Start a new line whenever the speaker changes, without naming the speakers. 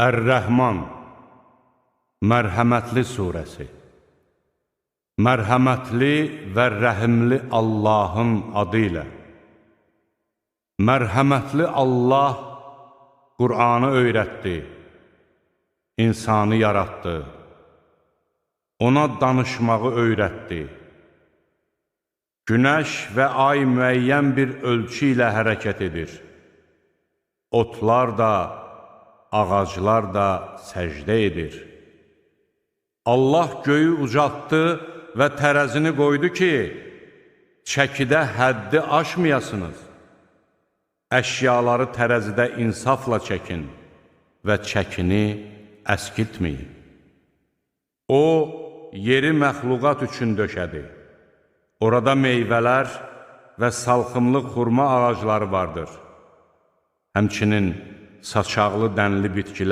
Ər-Rəhman, Mərhəmətli surəsi. Mərhəmətli və rəhimli Allahın adı ilə. Mərhəmətli Allah Qur'anı öyrətdi, insanı yaratdı, ona danışmağı öyrətdi. Günəş və ay müəyyən bir ölçü ilə hərəkət edir. Otlar da, ağaclar da səcdə edir. Allah göyü ucaltdı və tərəzini qoydu ki, çəkidə həddi aşmayasınız. Əşyaları tərəzidə insafla çəkin və çəkini əskiltməyin. O, yeri məxluqat üçün döşədi. Orada meyvələr və salxımlı xurma ağacları vardır. Həmçinin saçaqlı dənli bitkilər,